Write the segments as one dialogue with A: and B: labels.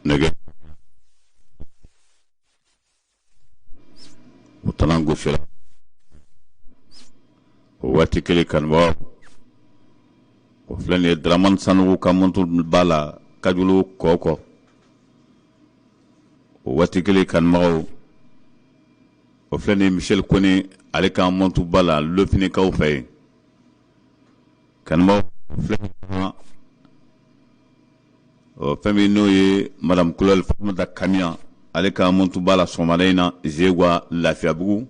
A: Nɛgɛ o talan gosira o waati kelen kanubagaw o filɛ nin ye Dramane Sanogo ka montre b'a la Kajolo kɔkɔ o waati kelen kanubagaw o filɛ nin ye Michel Kone ale ka montre b'a la Lofinikaw fɛ yen kanubagaw filɛ ɔ fɛn min n'o ye madame Kulubali Fatumata Kamiya ale ka montre b'a la sɔgɔmada in na Zegwa Lafiyabugu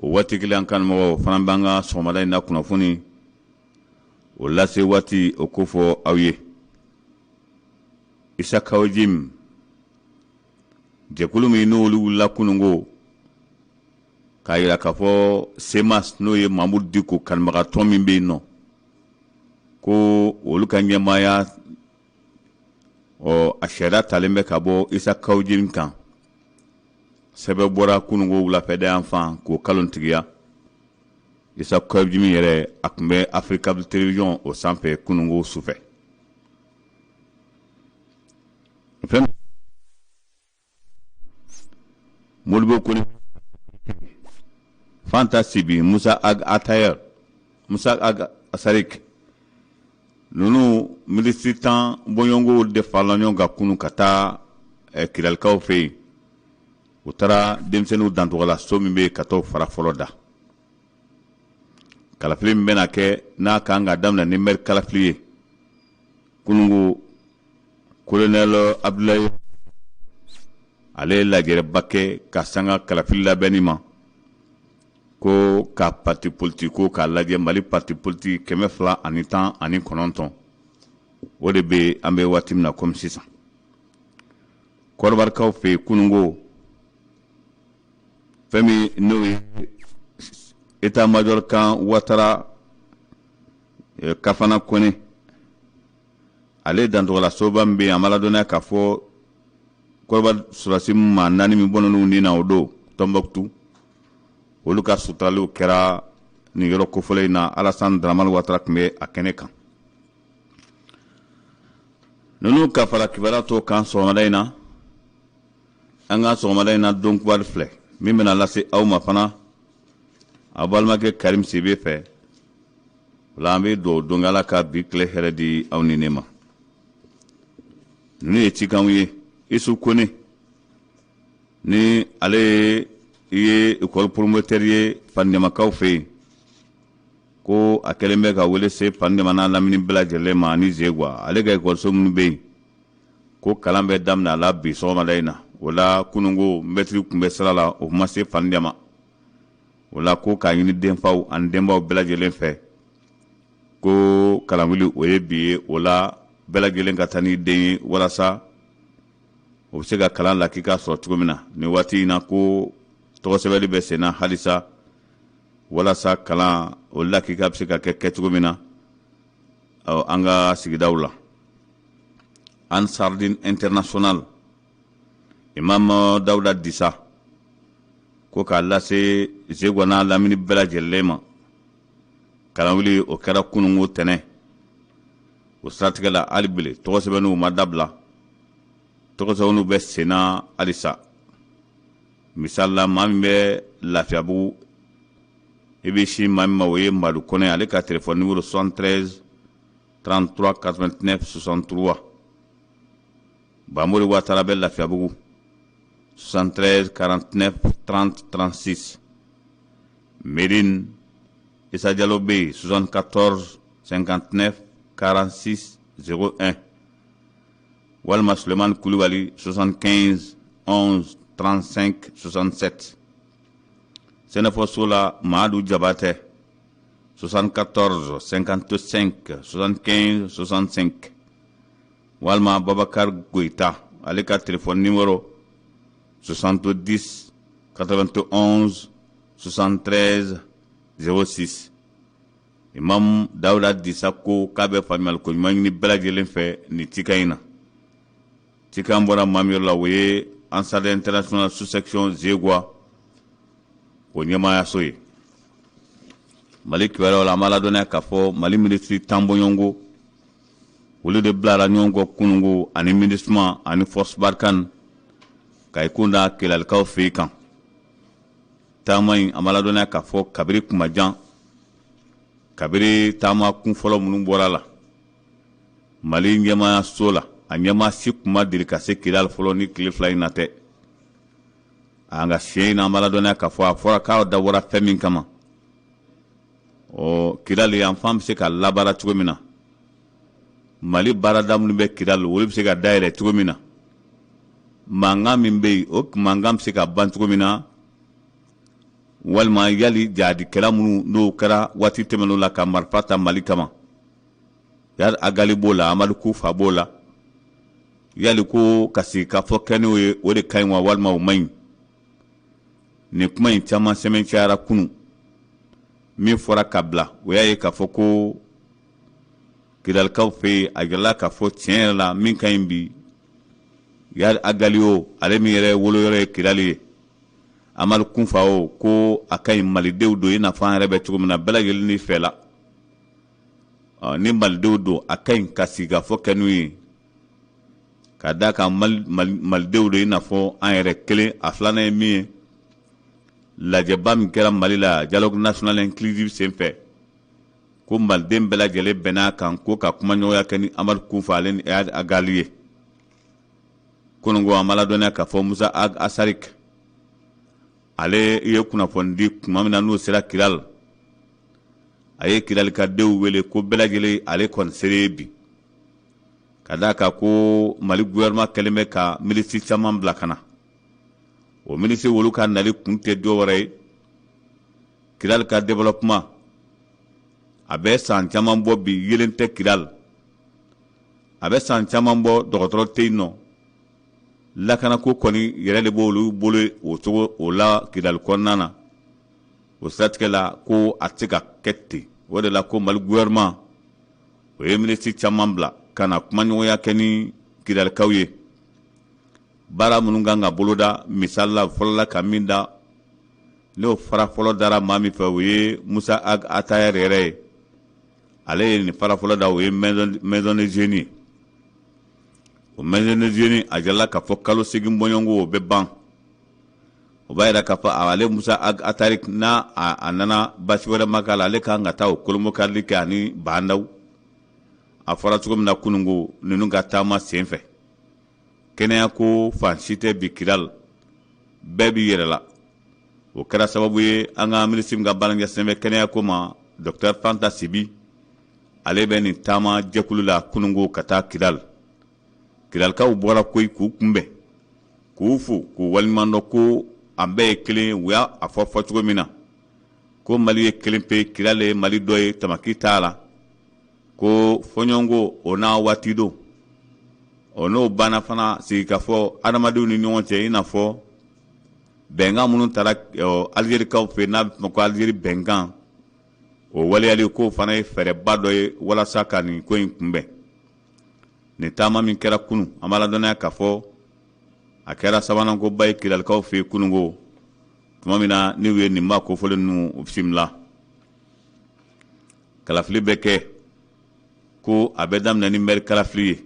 A: o waati kelen an kanumɔgɔw fana b'an ka sɔgɔmada in na kunnafoni o lase waati o kofɔ aw ye Isa Kaw Jim jɛkulu min n'olu wulila kununko k'a jira k'a fɔ CMAS n'o ye Mamudu Diko kanubagatɔn min bɛ yen nɔ ko olu ka ɲɛmaaya ɔ a sariya talen bɛ ka bɔ Isa Kaw Jim kan sɛbɛn bɔra kununko wulafɛda yan fan k'o kalontigiya Isa Kaw Jim yɛrɛ a tun bɛ Africable télévision o sanfɛ kununko sufɛ fɛn Modibo Kone Fanta Sibi Musa Ag Atayer Musa Ag Asarik ninnu minisiri tan bɔɲɔgɔnko de farala ɲɔgɔn kan kunun ka taa eh, Kidalikaw fɛ yen u taara denmisɛnninw dantɔgɔla so min bɛ yen ka t'o fara fɔlɔ da kalafili min bɛna kɛ n'a kan ka daminɛ ni mɛri kalafili ye kununko Colonel Abdoulaye ale ye lajɛrɛba kɛ ka sanga kalafili labɛnni ma ko ka parti politique ko k'a lajɛ Mali parti politique 219 o de bɛ an bɛ waati min na komi sisan Kɔdiwarikaw fɛ yen kununko fɛn min n'o ye état major kan Watara Kafana Kone ale dantɔgɔla soba min bɛ yen a ma ladɔnniya k'a fɔ Kɔdiwari sɔrɔdasi maa naani min bɔnɛn'u ni na o don Tɔnbɔkutu olu ka suturaliw kɛra nin yɔrɔ kofɔlen in na Alassane Dramane Ouattara tun bɛ a kɛnɛ kan ninnu ka fara kibaruya tɔw kan sɔgɔmada in na. An ka sɔgɔmada in na don kibaru filɛ min bɛna lase aw ma fana aw balimakɛ Karim Sidibe fɛ. O la an bɛ dugawu don Ala ka bi tile hɛrɛ di aw ni ne ma. Ninnu ye cikanw ye. Isu Kone ni ale ye école promoteur ye Fandemakaw fɛ yen, ko a kɛlen bɛ ka wele se Fandema n'a lamini bɛɛ lajɛlen ma ani Zegwa. Ale ka ekɔliso minnu bɛ yen, ko kalan bɛ daminɛ a la bi sɔgɔmada in na. O la kununko mɛtiri tun bɛ sira la, o ma se Fandema. O la ko k'a ɲini denfaw ani denbaw bɛɛ lajɛlen fɛ ko kalanwuli o ye bi ye. O la bɛɛ lajɛlen ka taa n'i den ye walasa o bɛ se ka kalan lakika sɔrɔ cogo min na nin waati in na. Ko tɔgɔsɛbɛnni bɛ senna halisa walasa kalan o lakika bɛ se ka kɛ kɛcogo min na an ka sigidaw la. Ansardine International, Imam Dawuda Disa ko k'a lase Zegwa n'a lamini bɛɛ lajɛlen ma, kalanwuli o kɛra kununko tɛnɛ. O siratigɛ la, hali bile tɔgɔsɛbɛnniw ma dabila, tɔgɔsɛbɛnniw bɛ senna halisa. Misali la, maa min bɛ Lafiyabugu, i bɛ sin maa min ma, o ye Madu Kɔnɛ. Ale ka téléphone numéro 73 33 89 63. Bamori Watara bɛ Lafiyabugu, 73 49 30 36. Medine, Isa Jalo bɛ yen, 74 59 46 01, walima Sulemani Kulibali, 75 11 35 67. Sɛnɛfɔso la, Mahadu Jabatɛ, 74 55 75 65, walima Babakar Goyita, ale ka téléphone numéro 70 91 73 06. Imam Dawuda Disa ko k'a bɛ faamuyali ko ɲuman ɲini bɛɛ lajɛlen fɛ nin cikan in na. Cikan bɔra maa min yɔrɔ la, o ye Ansar International sous-section Zegwa o ɲɛmaayaso ye. Mali kibaruyaw la, an b'a ladɔnniya k'a fɔ Mali minisiri 10 bɔɲɔgɔnko, olu de bilara ɲɔgɔn kɔ kununko ani MINUSMA ani Force Barkhane ka i kun da Kelalikaw fɛ yen kan. Taama in, an b'a ladɔnniya k'a fɔ kabiri kuma jan, kabiri taama kun fɔlɔ minnu bɔra la Mali ɲɛmaayaso la, a ɲɛmaa si kun ma deli ka se Kidali fɔlɔ ni tile 2 in na tɛ. Nka siɲɛ in na, an b'a ladɔnniya k'a fɔ a fɔra k'a dabɔra fɛn min kama, ɔ Kidali yanfan bɛ se ka labaara cogo min na, Mali baarada minnu bɛ Kidali, olu bɛ se ka dayɛlɛ cogo min na, mankan min bɛ yen, o mankan bɛ se ka ban cogo min na, walima yali jadikɛla minnu n'o kɛra waati tɛmɛnenw la ka marifa ta Mali kama, Iyad Ag Ghali b'o la, Amadu Kufa b'o la, yali ko ka sigi ka fɔ kɛ n'o ye, o de ka ɲi wa walima o man ɲi? Nin kuma in caman sɛmɛncayara kunun. Min fɔra ka bila, o y'a ye k'a fɔ ko Kidalikaw fɛ yen, a jirala k'a fɔ tiɲɛ yɛrɛ la, min ka ɲi bi, Iyad Ag Ghali o, ale min yɛrɛ woloyɔrɔ ye Kidali ye, Amadu Kufa o, ko a ka ɲi malidenw don i n'a fɔ an yɛrɛ bɛ cogo min na, bɛɛ lajɛlen ni fɛ la. Ni malidenw don, a ka ɲi ka sigikafɔ kɛ n'u ye, ka d'a kan malidenw don i n'a fɔ an yɛrɛ kelen. A filanan ye min ye, lajɛba min kɛra Mali la, dialogue national inclusif senfɛ, ko maliden bɛɛ lajɛlen bɛn'a kan ko ka kumaɲɔgɔnya kɛ ni Amadu Kufa ale ni Iyad Ag Ghali ye. Kununko, an b'a ladɔnniya k'a fɔ Musa Ag Asarik, ale ye kunnafoni di tuma min na n'o sera Kidal, a ye Kidalikadenw wele ko bɛɛ lajɛlen, ale kɔni sere bi, ka d'a kan ko Mali gouvernement kɛlen bɛ ka milisi caman bila ka na. O milisi olu ka nali kun tɛ dɔ wɛrɛ ye, Kidal ka développement. A bɛ san caman bɔ bi, yelen tɛ Kidal. A bɛ san caman bɔ, dɔgɔtɔrɔ tɛ yen nɔ. Lakanako kɔni yɛrɛ de b'olu bolo o cogo o la Kidal kɔnɔna na. O siratigɛ la, ko a tɛ se ka kɛ ten. O de la ko Mali gouvernement o ye minisiri caman bila ka na kumaɲɔgɔnya kɛ ni Kidalikaw ye, baara minnu kan ka boloda. Misali la, fɔlɔla ka min da, n'o fara fɔlɔ dara maa min fɛ, o ye Musa Ag Attaher yɛrɛ ye. Ale ye nin fara fɔlɔ da, o ye maison de jeunes ye. O maison de jeunes, a jirala k'a fɔ kalo 8 bɔɲɔgɔnko o bɛ ban. O b'a yira k'a fɔ ale Musa Ag Attaher n'a a nana basi wɛrɛ ma k'a la, ale kan ka taa o kolonbokarili kɛ ani Bah N'Daw. A fɔra cogo min na kununko ninnu ka taama senfɛ, kɛnɛya ko fan si tɛ bi Kidal, bɛɛ b'i yɛrɛ la. O kɛra sababu ye an ka minisiri min ka baara ɲɛsinnen bɛ kɛnɛya ko ma, Docteur Fanta Sibi, ale bɛ nin taama jɛkulu la kununko ka taa Kidal. Kidalikaw bɔra koyi k'u kunbɛn, k'u fo, k'u waleɲumandɔn ko an bɛɛ ye kelen. U y'a fɔ fɔcogo min na ko Mali ye kelen pe, Kidal ye Mali dɔ ye, tamaki t'a la, ko fɔɲɔgɔnko o n'a waati don. O n'o banna fana, sigikafɔ adamadenw ni ɲɔgɔn cɛ, i n'a fɔ bɛnkan minnu taara Alizerikaw fɛ, n'a bɛ fɔ ko Alizeri bɛnkan, o waleyali k'o fana ye fɛɛrɛba dɔ ye walasa ka nin ko in kunbɛn. Nin taama min kɛra kunun, an b'a ladɔnniya k'a fɔ a kɛra sabanankoba ye Kidalikaw fɛ yen kununko, tuma min na n'u ye nin maa kofɔlen ninnu bisimila. Kalafili bɛ kɛ ko a bɛ daminɛ ni mɛri kalafili ye,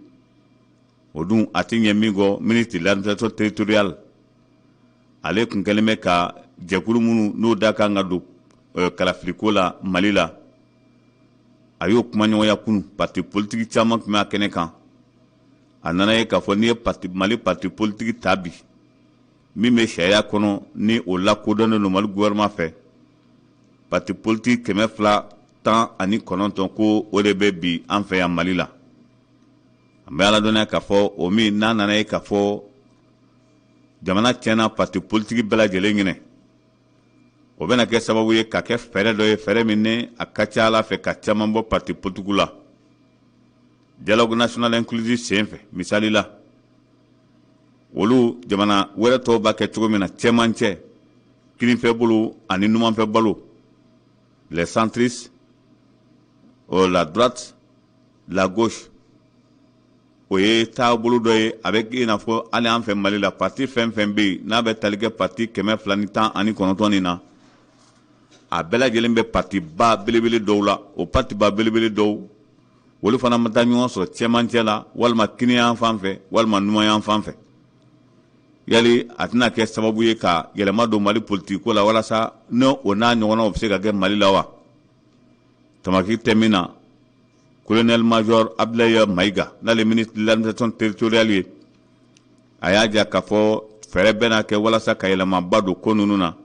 A: o dun a tɛ ɲɛ min kɔ, ministre de l'administration territoriale, ale tun kɛlen bɛ ka jɛkulu minnu n'o da kan ka don kalafiliko la Mali la, a y'o kumaɲɔgɔnya kunun. Parti politique caman tun bɛ a kɛnɛ kan. A nana ye k'a fɔ n'i ye Mali parti politique ta bi, min bɛ sariya kɔnɔ ni o lakodɔnnen don Mali gouvernement fɛ, parti politique 219, ko o de bɛ bi an fɛ yan Mali la. An bɛ ala dɔnniya k'a fɔ o min n'a nana ye k'a fɔ jamana tiɲɛna parti politique bɛɛ lajɛlen ɲinɛ, o bɛna kɛ sababu ye ka kɛ fɛɛrɛ dɔ ye, fɛɛrɛ min ni a ka ca ala fɛ ka caman bɔ parti politique la. Dialogue national inclusif sen fɛ, misali la, olu jamana wɛrɛ tɔw b'a kɛ cogo min na, cɛmancɛ, kininfɛ bolo ani numanfɛ balo, les centristes, la droite, la gauche, o ye taabolo dɔ ye. A bɛ i n'a fɔ hali an fɛ Mali la, parti fɛn fɛn bɛ yen n'a bɛ tali kɛ parti 219 nin na, a bɛɛ lajɛlen bɛ parti ba belebele dɔw la. O parti ba belebele dɔw, olu fana ma taa ɲɔgɔn sɔrɔ cɛmancɛ la, walima kiniyan fan fɛ, walima numanyan fan fɛ. Yali a tɛna kɛ sababu ye ka yɛlɛma don Mali politiki ko la, walasa n'o o n'a ɲɔgɔnnaw bɛ se ka kɛ Mali la wa? Tamaki tɛ min na, colonel major Abdoulaye Maïga, n'ale ministre de l'administration territoriale ye, a y'a jira k'a fɔ fɛɛrɛ bɛna kɛ walasa ka yɛlɛmaba don ko ninnu na,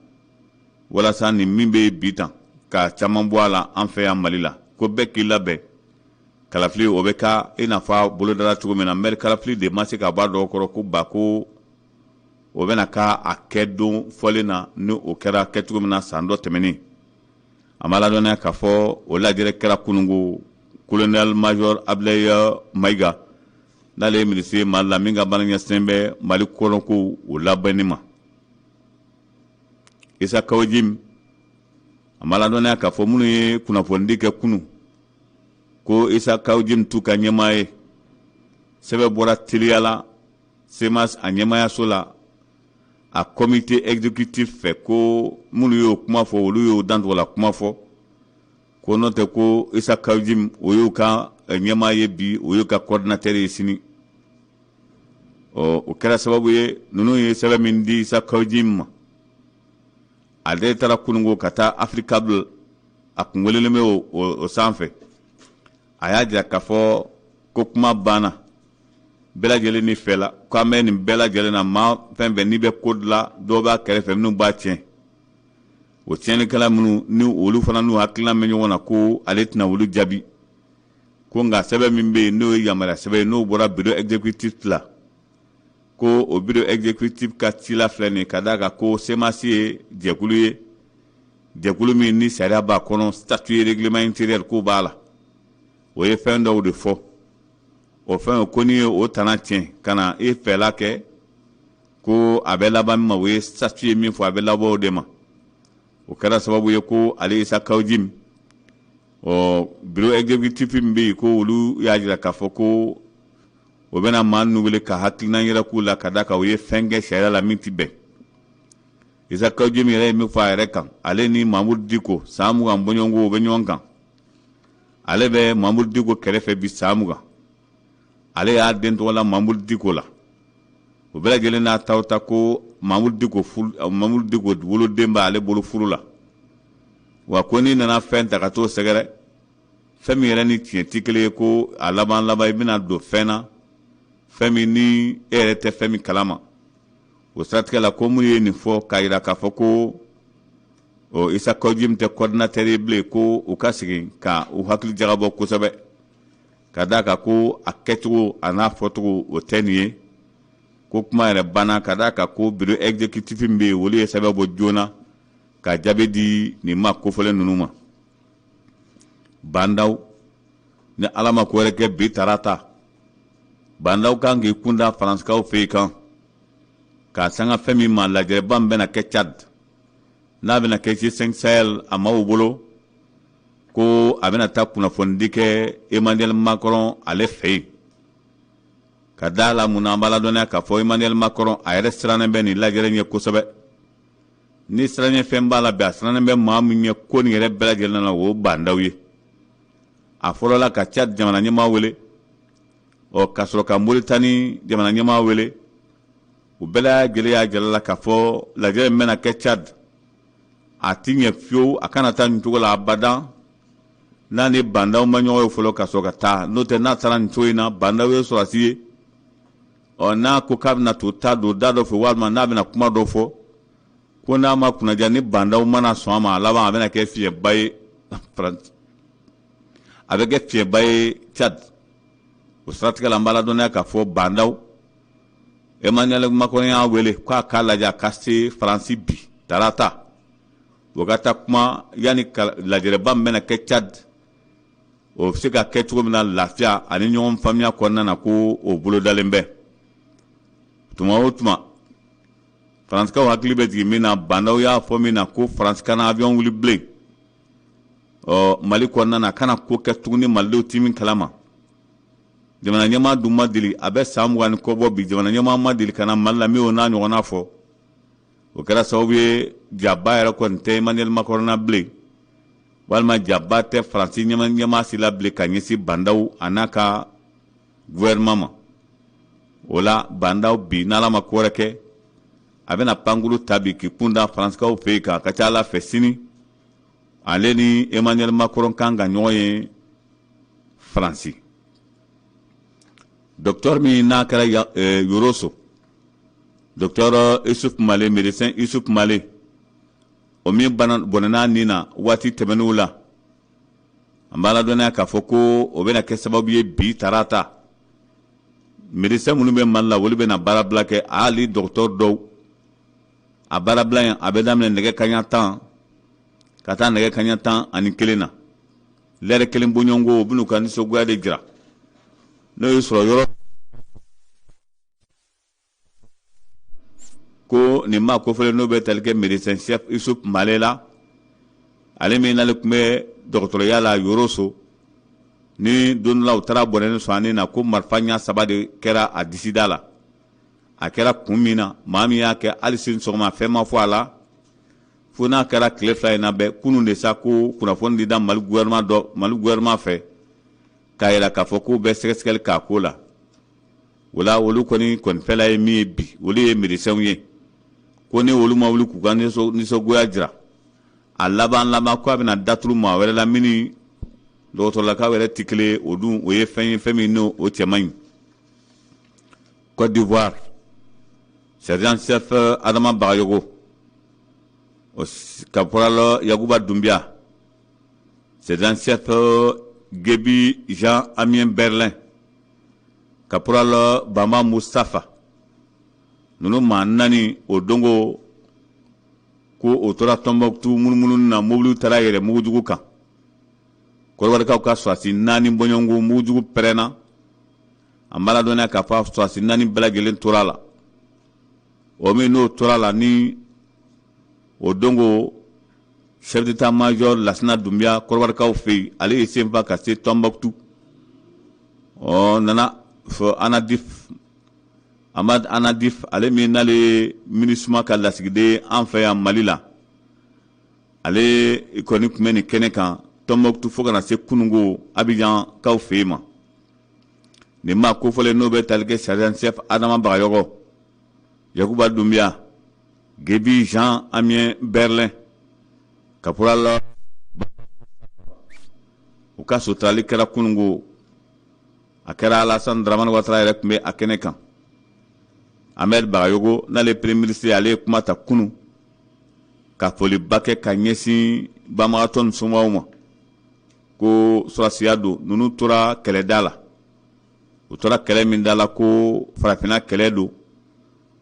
A: walasa nin min bɛ bi tan ka caman bɔ a la an fɛ yan Mali la. Ko bɛɛ k'i labɛn, kalafili o bɛ ka i n'a fɔ a bolodara cogo min na. Mɛri kalafili de ma se ka bɔ a dɔw kɔrɔ, ko ba ko o bɛna ka a kɛ don fɔlen na, ni o kɛra kɛcogo min na san dɔ tɛmɛnen. An b'a ladɔnniya k'a fɔ o lajɛrɛ kɛra kununko. Colonel major Abdoulaye Maïga, n'ale ye minisiri ye Mali la min ka baara ɲɛsinnen bɛ Mali kɔnɔkow o labɛnni ma, Issa Kaou Djim, an b'a ladɔnniya k'a fɔ minnu ye kunnafonidi kɛ kunun ko Issa Kaou Djim t'u ka ɲɛmaa ye, sɛbɛn bɔra teliya la CMAS a ɲɛmaayaso la, a comité exécutif fɛ, ko minnu y'o kuma fɔ, olu y'o dantigɛla kuma fɔ, ko n'o tɛ ko Issa Kaou Djim o y'u ka ɲɛmaa ye bi, o y'u ka coordinateur ye sini. Ɔ, o kɛra sababu ye ninnu ye sɛbɛn min di Issa Kaou Djim ma, ale taara kununko ka taa Africable, a kun welelen bɛ o sanfɛ. A y'a jira k'a fɔ ko kuma banna bɛɛ lajɛlen ni fɛ la, ko an bɛ nin bɛɛ lajɛlen na, maa fɛn fɛn n'i bɛ ko dilan, dɔw b'a kɛrɛfɛ minnu b'a tiɲɛ. O tiɲɛnikɛla minnu ni olu fana n'u hakilina bɛ ɲɔgɔn na, ko ale tɛna olu jaabi, ko nka sɛbɛn min bɛ yen n'o ye yamaruya sɛbɛn ye, n'o bɔra bureau exécutif la, ko o bureau exécutif ka cila filɛ nin ye, ka d'a kan ko CMAS ye jɛkulu ye, jɛkulu min ni sariya b'a kɔnɔ, statut, règlement intérieur ko b'a la. O ye fɛn dɔw de fɔ, o fɛn ko n'i ye o tana tiɲɛ ka na e fɛla kɛ, ko a bɛ laban min ma, o ye statut ye min fɔ, a bɛ laban o de ma. O kɛra sababu ye ko ale Issa Kaou Djim, ɔ, bureau exécutif min bɛ yen, ko olu y'a jira k'a fɔ ko o bɛna maa ninnu wele ka hakilina yɛrɛ k'u la, ka d'a kan u ye fɛn kɛ sariya la min tɛ bɛn. Issa Kaou Djim yɛrɛ ye min fɔ a yɛrɛ kan, ale ni Mamudu Diko san 20 bɔɲɔgɔnko o bɛ ɲɔgɔn kan. Ale bɛ Mamudu Diko kɛrɛfɛ bi san 20, ale y'a den tɔgɔ la Mamudu Diko la. O bɛɛ lajɛlen n'a ta ta ko Mamudu Diko Mamudu Diko woloden b'ale bolo furu la. Wa ko n'i nana fɛn ta ka t'o sɛgɛrɛ, fɛn min yɛrɛ ni tiɲɛ tɛ kelen ye, ko a laban laban i bɛna don fɛn na, fɛn min ni e yɛrɛ tɛ fɛn min kalama. O siratigɛ la, ko minnu ye nin fɔ k'a jira k'a fɔ ko ɔ Isa Kawu Jim tɛ coordinateur ye bilen, ko u ka segin ka u hakili jagabɔ kosɛbɛ, ka d'a kan ko a kɛcogo a n'a fɔcogo o tɛ nin ye. Ko kuma yɛrɛ banna, ka d'a kan ko bureau exécutif min bɛ yen, olu ye sɛbɛn bɔ joona ka jaabi di nin maa kofɔlen ninnu ma. Bah N'Daw, ni Ala ma ko wɛrɛ kɛ, bi tarata Bah N'Daw kan k'i kunda Faransikaw fɛ yen kan k'a sanga fɛn min ma, lajɛrɛba min bɛna kɛ Tchad, n'a bɛna kɛ G5 Sahel a maaw bolo, ko a bɛna taa kunnafonidi kɛ Emmanuel Macron ale fɛ yen. Ka da la mun na, an b'a ladɔnniya k'a fɔ Emmanuel Macron a yɛrɛ sirannen bɛ nin lajɛrɛ ɲɛ kosɛbɛ. Ni siranɲɛ fɛn b'a la bi, a sirannen bɛ maa min ɲɛ ko nin yɛrɛ bɛɛ lajɛlen na, o Bah N'Daw ye. A fɔlɔla ka Tchad jamana ɲɛmaa wele, ɔ ka sɔrɔ ka Mauritanie jamana ɲɛmaa wele. U bɛɛ lajɛlen y'a jira la k'a fɔ lajɛrɛ min bɛna kɛ Tchad, a ti ɲɛ fiyewu, a kana taa nin cogo la abadan, n'a ni Bah N'Daw ma ɲɔgɔn ye fɔlɔ ka sɔrɔ ka taa. N'o tɛ, n'a taara nin cogo in na, Bah N'Daw ye sɔrɔdasi ye, ɔ n'a ko k'a bɛna to ta don da dɔ fɛ, walima n'a bɛna kuma dɔ fɔ, ko n'a ma kunnaja ni Bah N'Daw mana sɔn a ma, a laban a bɛna kɛ fiɲɛba ye, a bɛ kɛ fiɲɛba ye Tchad. O siratigɛ la, an b'a ladɔnniya k'a fɔ Bah N'Daw, Emmanuel Macron y'a wele k'a k'a lajɛ a ka se Faransi bi tarata, o ka taa kuma yanni lajɛrɛba min bɛna kɛ Tchad, o bɛ se ka kɛ cogo min na lafiya ani ɲɔgɔn faamuya kɔnɔna na, ko o bolodalen bɛ. Tuma o tuma, Faransikaw hakili bɛ jigin min na, Bah N'Daw y'a fɔ min na ko Faransi kana avion wuli bilen ɔ Mali kɔnɔna na, kana ko kɛ tuguni Malidenw ti min kalama. Jamana ɲɛmaa dun ma deli, a bɛ san 20 ni kɔ bɔ bi, jamana ɲɛmaa ma deli ka na Mali la min o n'a ɲɔgɔnna fɔ. O kɛra sababu ye, jaba yɛrɛ kɔni tɛ Emmanuel Macron na bilen, walima jaba tɛ Faransi ɲɛmaa si la bilen ka ɲɛsin Bah N'Daw a n'a ka gouvernement ma. O la, Bah N'Daw bi, n'Ala ma ko wɛrɛ kɛ, a bɛna pankuru ta bi k'i kun da Faransikaw fɛ yen kan. Ka ca Ala fɛ, sini ale ni Emmanuel Macron kan ka ɲɔgɔn ye Faransi. Docteur min n'a kɛra Yoroso, docteur Isuf Male, médecin Isuf Male, o min bɔnɛna nin na waati tɛmɛnenw la, an b'a ladɔnniya k'a fɔ ko o bɛna kɛ sababu ye bi tarata, médecin minnu bɛ Mali la, olu bɛna baarabila kɛ. Hali docteur dɔw, a baarabila in a bɛ daminɛ nɛgɛ kaɲa 10 ka taa nɛgɛ kaɲa 11 na, lɛrɛ kelen bɔɲɔgɔnko. U bɛn'u ka nisɔngoya de jira n'o ye sɔrɔ yɔrɔ ko nin maa kofɔlen n'o bɛ tali kɛ médecin chef Isuf Male la, ale min n'ale tun bɛ dɔgɔtɔrɔya la Yoroso, ni don dɔ la u taara bɔnɛ ni sɔn na ko marifa ɲɛ saba de kɛra a disida la. A kɛra kun min na, maa min y'a kɛ, hali sini sɔgɔma fɛn ma fɔ a la, fo n'a kɛra tile 2 in na bɛɛ kunun de sa ko kunnafoni di da Mali gouvernement dɔ, Mali gouvernement fɛ, k'a yira k'a fɔ k'u bɛ sɛgɛsɛgɛli k'a ko la. O la, olu kɔni kɔnifɛla ye min ye bi, olu ye médecinw ye, ko ni olu ma wuli k'u ka nisɔngoya jira, a laban laban ko a bɛna daturu maa wɛrɛ la min ni dɔgɔtɔrɔlakaw yɛrɛ tɛ kelen. O dun, o ye fɛn ye, fɛn min n'o o cɛ man ɲi. Côte d'Ivoire, sergent chef Adama Bagayogo, caporal Yakuba Doumbia, sergent chef Gebi Jean Amien Berlin, caporal Bamba Mustafa, ninnu maa naani, o dongo ko o tora Tɔnbɔkutu munumunu na, mobiliw taara yɛrɛ mugujugu kan. Kɔrɔbarikaw ka sɔrɔdasi naani bɔɲɔgɔnko, mugujugu pɛrɛnna. An b'a ladɔnniya k'a fɔ sɔrɔdasi naani bɛɛ lajɛlen tora a la. O min n'o tora a la, ni o dongo chef d'état major Lasina Dunbiya kɔrɔbarikaw fɛ yen, ale ye senfa ka se Tɔnbɔkutu. Ɔ nana fɔ Anadif, Amad Anadif, ale min n'ale ye MINUSMA ka lasigiden an fɛ yan Mali la, ale kɔni tun bɛ nin kɛnɛ kan Tɔnbɔkutu fo ka na se kununko Abidjan kaw fɛ yen ma. Nin maa kofɔlen n'o bɛ tali kɛ sergent chef Adama Bagayɔgɔ. Yakuba Dunbiya, Gebi Jean Amien Berlin, Caporal, u ka suturali kɛra kunungo. A kɛra Alassane Dramane Ouattara yɛrɛ tun bɛ a kɛnɛ kan. Ahmed Bagayogo, n'ale premier ministre, ale ye kuma ta kunu ka foliba kɛ ka ɲɛsin banbagatɔ ni somɔgɔw ma, ko sɔrɔsiya don, ninnu tora kɛlɛda la. U tora kɛlɛ min da la, ko farafinna kɛlɛ don,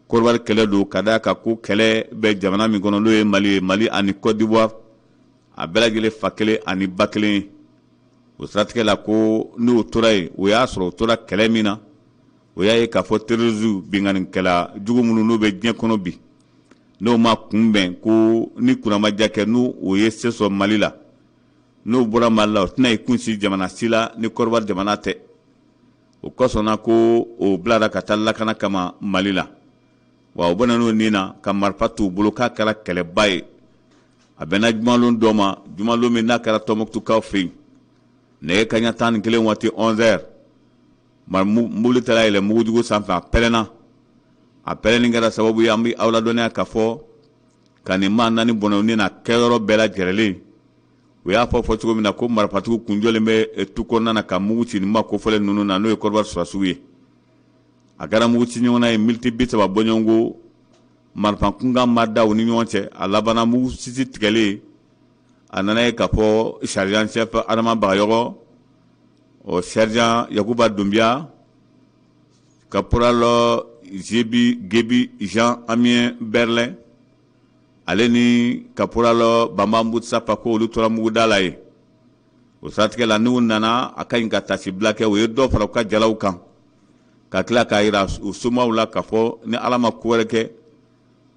A: Kɔdiwari kɛlɛ don, ka d'a kan ko kɛlɛ bɛ jamana min kɔnɔ, n'o ye Mali ye. Mali ani Côte d'Ivoire, a bɛɛ lajɛlen fa kelen ani ba kelen ye. O siratigɛ la, ko n'o tora yen, o y'a sɔrɔ u tora kɛlɛ min na, o y'a ye k'a fɔ terrorisme, binkannikɛla jugu minnu n'u bɛ diɲɛ kɔnɔ bi, n'o ma kunbɛn, ko ni kunnamaja kɛ, n'u o ye se sɔrɔ Mali la, n'o bɔra Mali la, o tɛna i kunsin jamana si la ni Kɔdiwari jamana tɛ. O kosɔn na ko o bilara ka taa lakana kama Mali la. Wa o bɔnna n'o nin na ka marifa t'u bolo, k'a kɛra kɛlɛba ye. A bɛnna jumalon dɔ ma, jumalon min n'a kɛra Tɔnbukutukaw fɛ yen, nɛgɛ kaɲa 11 waati, 11 heures, mobili taara yɛlɛ mugujugu sanfɛ, a pɛrɛnna. A pɛrɛnni kɛra sababu ye, an bɛ aw ladɔnniya k'a fɔ ka nin maa naani bɔnɛ ni na kɛyɔrɔ bɛɛ lajɛlen. U y'a fɔ cogo min na, ko marifatigiw kun jɔlen bɛ tu kɔnɔna na ka mugu ci nin maa kofɔlen ninnu na, n'o ye Kɔdiwari sɔrɔdasiw ye. A kɛra mugu ci ɲɔgɔnna ye miniti 30 bɔɲɔgɔnko, marifa kunkan ma da u ni ɲɔgɔn cɛ. A labanna mugu sisi tigɛlen, a nana ye k'a fɔ sergent chef Adama Bagayɔgɔ, o sergent Yakuba Dunbiya, caporal Zebi Gebi Jean Amien Berlin, ale ni caporal Bamba Musa, ko olu tora muguda la ye. O siratigɛ la, n'u nana, a ka ɲi ka tasibila kɛ. U ye dɔ fara u ka jalaw kan, ka tila k'a jira u somaw la k'a fɔ ni Ala ma ko wɛrɛ kɛ,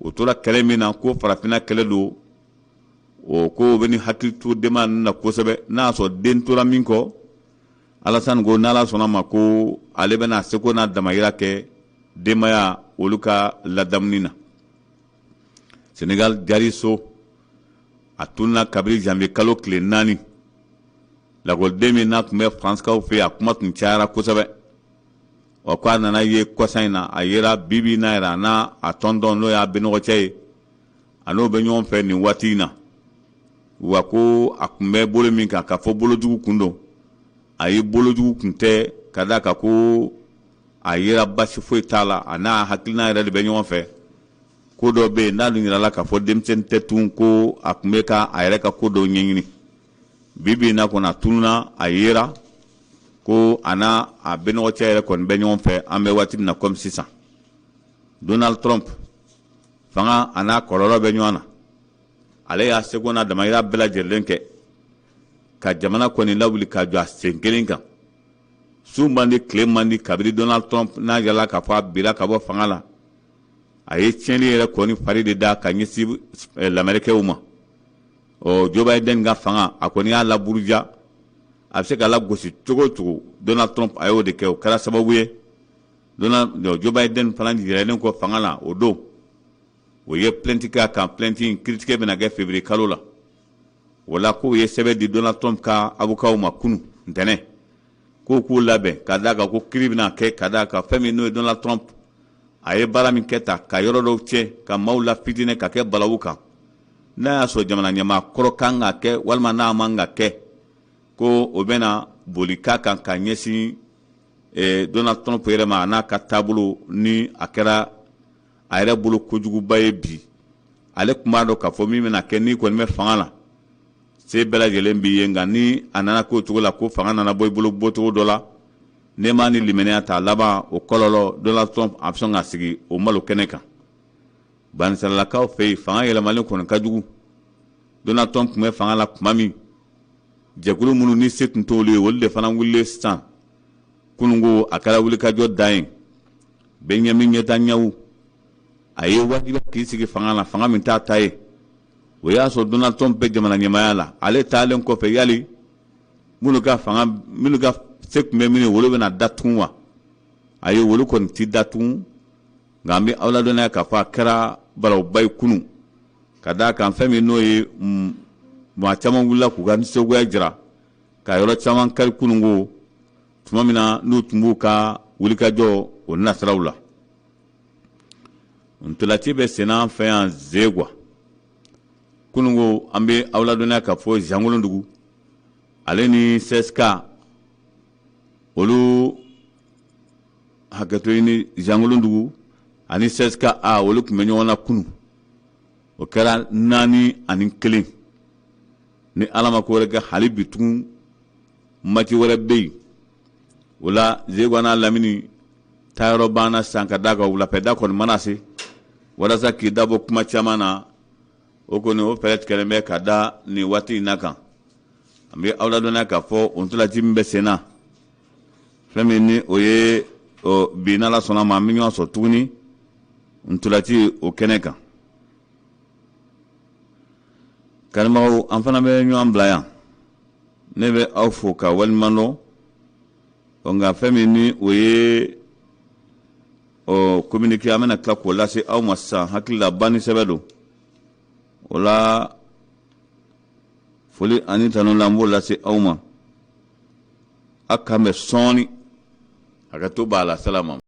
A: u tora kɛlɛ min na, ko farafinna kɛlɛ don. O ko bɛ ni hakili to denbaya ninnu na kosɛbɛ, n'a y'a sɔrɔ den tora min kɔ. Alasani ko n'Ala sɔnna ma, ko ale bɛna seko n'a damayira kɛ denbaya olu ka ladamuni na. Senegal, Diary Sow, a tununa kabini janvier kalo tile 4. Lakɔliden min n'a tun bɛ Faransikaw fɛ yen, a kuma tun cayara kosɛbɛ. Wa ko a nana ye kɔsa in na, a yera bibi n'a yɛrɛ, a n'a a tɔntɔn, n'o y'a benɔgɔcɛ ye, a n'o bɛ ɲɔgɔn fɛ nin waati in na. Wa ko a tun bɛ bolo min kan, k'a fɔ bolojugu kun don. A ye bolojugu kun tɛ, ka d'a kan ko a yera basi foyi t'a la, a n'a hakilina yɛrɛ de bɛ ɲɔgɔn fɛ. Ko dɔ bɛ yen n'a dun yirala k'a fɔ denmisɛnnin tɛ tun, ko a tun bɛ ka a yɛrɛ ka ko dɔw ɲɛɲini. Bi bi in na kɔni, a tununa, a yera ko a n'a a benɔgɔcɛ yɛrɛ kɔni bɛ ɲɔgɔn fɛ an bɛ waati min na komi sisan. Donald Trump, fanga a n'a kɔlɔlɔ bɛ ɲɔgɔn na. Ale y'a seko n'a damayira bɛɛ lajɛlen kɛ ka jamana kɔni lawuli ka jɔ a sen kelen kan. Su man di, tile man di, kabini Donald Trump n'a yala k'a fɔ a bira ka bɔ fanga la, a ye tiɲɛni yɛrɛ kɔni fari de da ka ɲɛsin lamɛrikɛw ma. Ɔ, Joe Biden ka fanga, a kɔni y'a laburuja, a bɛ se ka lagosi cogo o cogo, Donald Trump a y'o de kɛ. O kɛra sababu ye, Donald Joe Biden fana yɛlɛlen kɔ fanga la o don, o ye plainte kɛ a kan. Plainte in kiiritigɛ bɛna kɛ février kalo la. O la, k'o ye sɛbɛn di Donald Trump ka avocat ma kunu ntɛnɛn, k'o k'u labɛn, ka d'a kan ko kiiri bɛna kɛ, ka d'a kan fɛn min n'o ye Donald Trump, a ye baara min kɛ ta ka yɔrɔ dɔw tiɲɛ, ka maaw lafitinɛ, ka kɛ balawu kan, n'a y'a sɔrɔ jamana ɲɛmaa kɔrɔ kan ka kɛ walima n'a man ka kɛ, ko o bɛna boli k'a kan ka ɲɛsin Donald Trump yɛrɛ ma, a n'a ka taabolo ni a kɛra a yɛrɛ bolo kojuguba ye bi. Ale tun b'a dɔn k'a fɔ min bɛna kɛ, n'i kɔni bɛ fanga la, se bɛɛ lajɛlen b'i ye. Nka ni a nana k'o cogo la, ko fanga nana bɔ i bolo bɔcogo dɔ la, ne m'a ni limaniya ta laban, o kɔlɔlɔ, Donald Trump a bɛ sɔn ka sigi o malo kɛnɛ kan. Banisiralakaw fɛ yen, fanga yɛlɛmalen kɔni ka jugu. Donald Trump tun bɛ fanga la tuma min, jɛkulu minnu ni se tun t'olu ye, olu de fana wulilen sisan kununko. A kɛra wulikajɔ dan ye. Benjamin Netanyahu, a ye wajibi k'i sigi fanga la, fanga min t'a ta ye. O y'a sɔrɔ Donald Trump bɛ jamana ɲɛmaaya la. Ale taalen kɔfɛ, yali minnu ka fanga, minnu ka se tun bɛ min ye, olu bɛna datugu wa? Ayi, olu kɔni ti datugu. Nka an bɛ aw ladɔnniya k'a fɔ a kɛra balawuba ye kunun, ka d'a kan fɛn min n'o ye, maa caman wulila k'u ka nisɔngoya jira ka yɔrɔ caman kari kununko, tuma min na n'u tun b'u ka wulikajɔ o nasiraw la. Ntolaci bɛ senna an fɛ yan Zegwa. Kununko an bɛ aw ladɔnniya k'a fɔ Zankolondugu ale ni CSK olu hakɛto ɲini Zankolondugu ani CSK A olu tun bɛ ɲɔgɔn na kunun. O kɛra 4-1. Ni Ala ma ko wɛrɛ kɛ hali bi tugun match wɛrɛ bɛ yen. O la Zegwa n'a lamini taayɔrɔ banna san ka d'a kan wulafɛda kɔni mana se walasa k'i dabɔ kuma caman na o kɔni o fɛɛrɛ tigɛlen bɛ ka da nin waati in na kan an bɛ aw ladɔnniya k'a fɔ o ntolaci min bɛ sen na fɛn min ni o ye bi n'ala sɔnna ma an bɛ ɲɔgɔn sɔrɔ tuguni ntolaci o kɛnɛ kan kanubagaw an fana bɛ ɲɔgɔn bila yan ne bɛ aw fo ka waleɲuman dɔn nka fɛn min ni o ye ɔ communiqué an bɛna tila k'o lase aw ma sisan hakili la banni sɛbɛn don o la foli ani tanu la an b'o lase aw ma a k'an bɛn sɔɔni hakɛto b'a la salama.